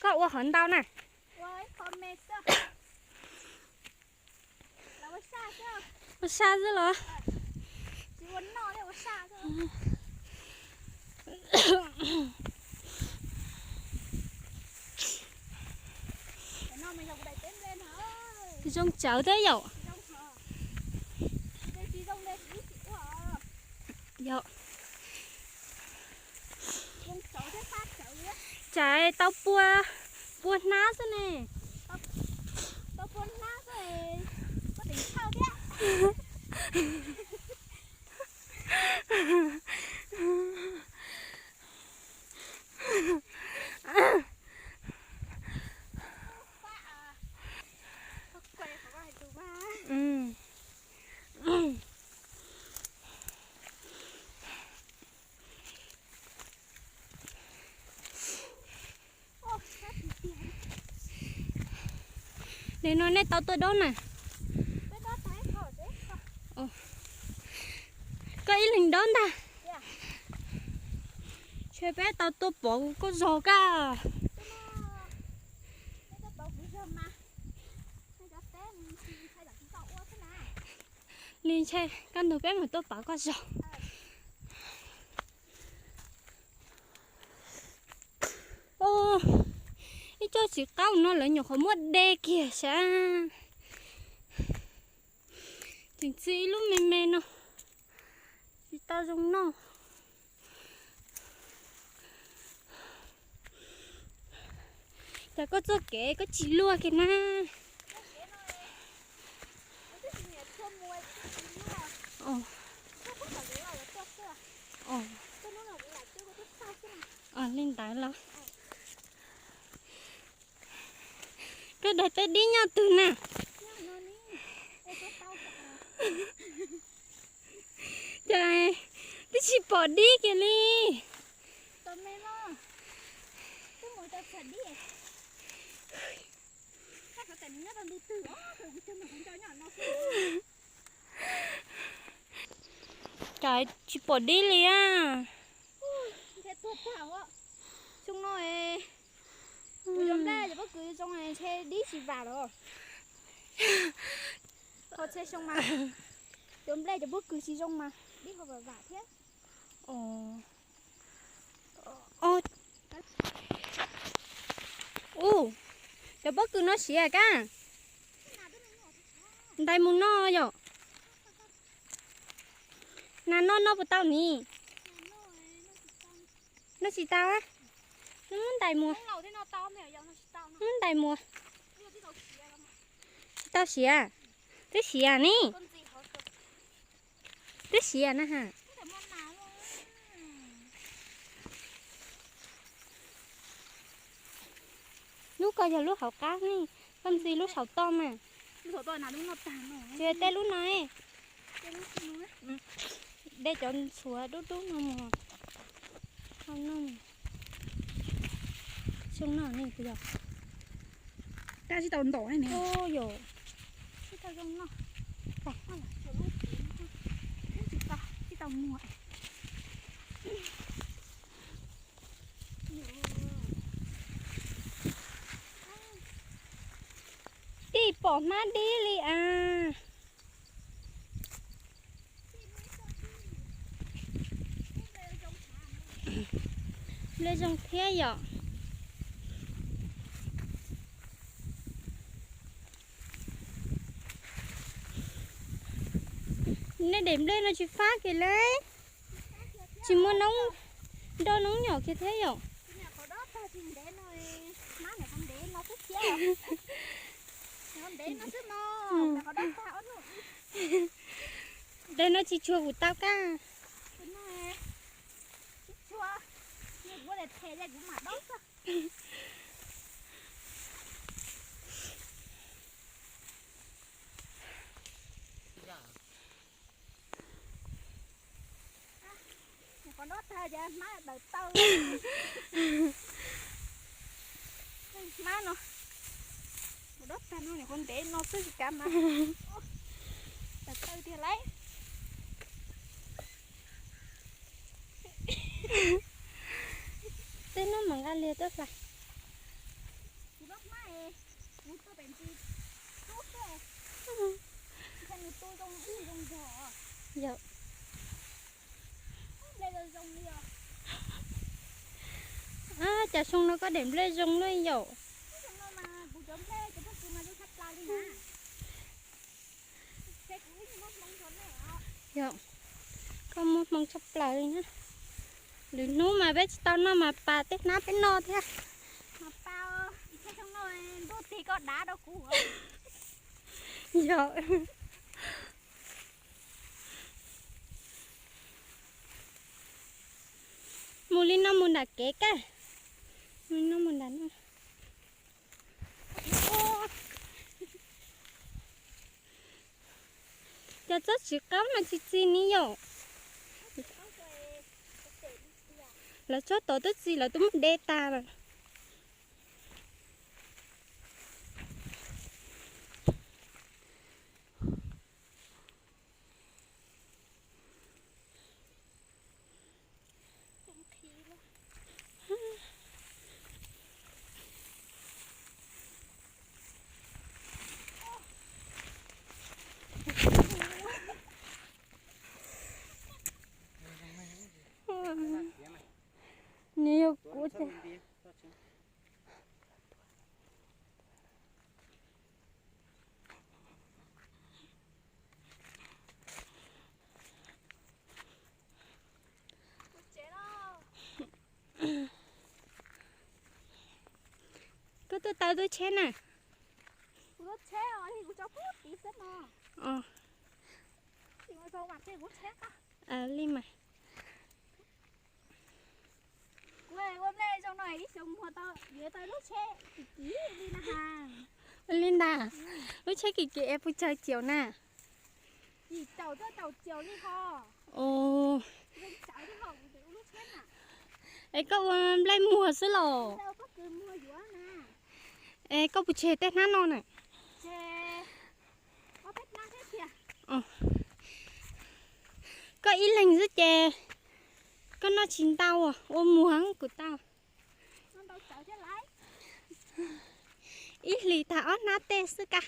Koj ua qhov ntau na. Ua saj xwb los? Zoo tsawv thiab yom. Yog. Tsam tau pua, pua hnab xwb ne. Nim no nej tau tuaj dob na? Koj ib leeg dob ntag. Ntshe peb tau tuaj pov koj zog kaj. Li ntshe kaj ntug peb mus tuaj pov koj zog. Ib co txiv qaub no lawv nyuam qhuav muab de kiag sav. Tseem txi ib lub me me no, tsis tau zoo noj. Cas koj txoj kev koj tsis luaj kiag na? Li ntawd los. Koj daig tej dib nyob twg na? Cas twb tsis pom dib kiag li. Cas tsis pom dib li a. Xyoo no kuv yuav nplej cov pob kws zoo ntshe dib tsis vam los. Ho txhia xyoo mas yuav nplej cov pob kws tsis zoo mas dib ho vam vam thiab. Ua, cov pob kws no siav kab. Ntais mus noj yom. Nas noj noj puas tau ni? Noj tsis tau. Muab ntais mus. Muab ntais mus. Tsis tau siav. Twb siav ni. Twb siav na ha. Lub ko yog lub hauv qab ne, koj ntxiv lub saum toj mas. Tsis tej lub no. De cov ntxhuav dub dub no mus. Xyoo no ne puas yog? Tab tsis tau ntau ne. Yog. Tsis tau zoo noj. Tsis tau muag. Tij pom hmab dib li as. Nplej zoo thiab yom. Nej daim nplej no tsis fab kiag li. Tsis muaj noob, nroj noob nyom kiag thiab yom. Daim no tsis tshua kuv tau kaj. Qhov no tag ces hmab daws taw. Hmab no, qhov no ntev no xwb tsis kav mas daws taw tiag lauj. Liag tub hla. Yog. Ab, cas xyoo no koj daim nplej zoo luaj yom. Yog, koj muaj hmoo tshaj plaws li na. Lwm hnub mas peb tsis tau noj mas pas tej hnab peb noj thiab. Yog. Mus li no mus nram kev kaj. Mus li no mus nram no. Cov tsob txiv qaub no txi txiv ni yom. Lawv tsob tod twb txi lawv twb muab de tas lawm. Nws yog kuv tiag. Koj tuaj tau tub tsheb na? Li mas. Kuv ua nplej zoo no ib xyoos muag tau yuav tau lub tsheb kim kim li na has. Li ntag, lub tsheb kim kim es puas tsawg caum na? Yim caum twb caum caum li ho. Es koj ua nplej muag xwb los? Es koj puas tseg tej hnab no na? Koj ib leeg xwb ces koj noj tsis ntau, ua muag kuv tau. Ib hlis tag ob hnab tej xwb kaj.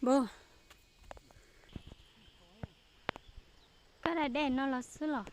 Npawg, koj da dej no los xwb los?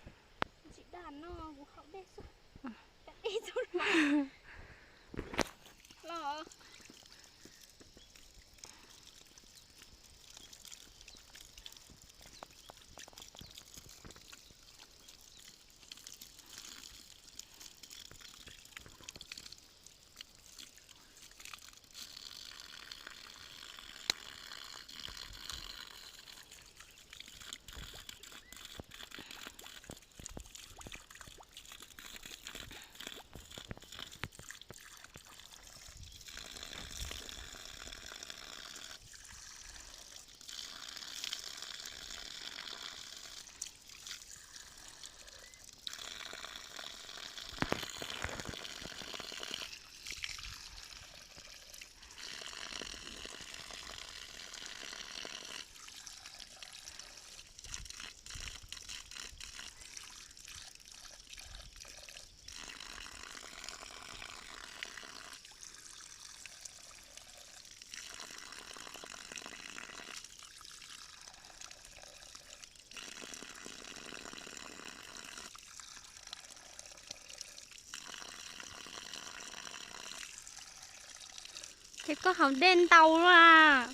Ces koj haus dej ntau lawm.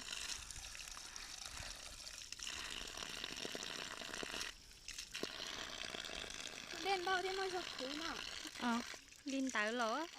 Ntau thiab no yog kuv no. Li ntawd los?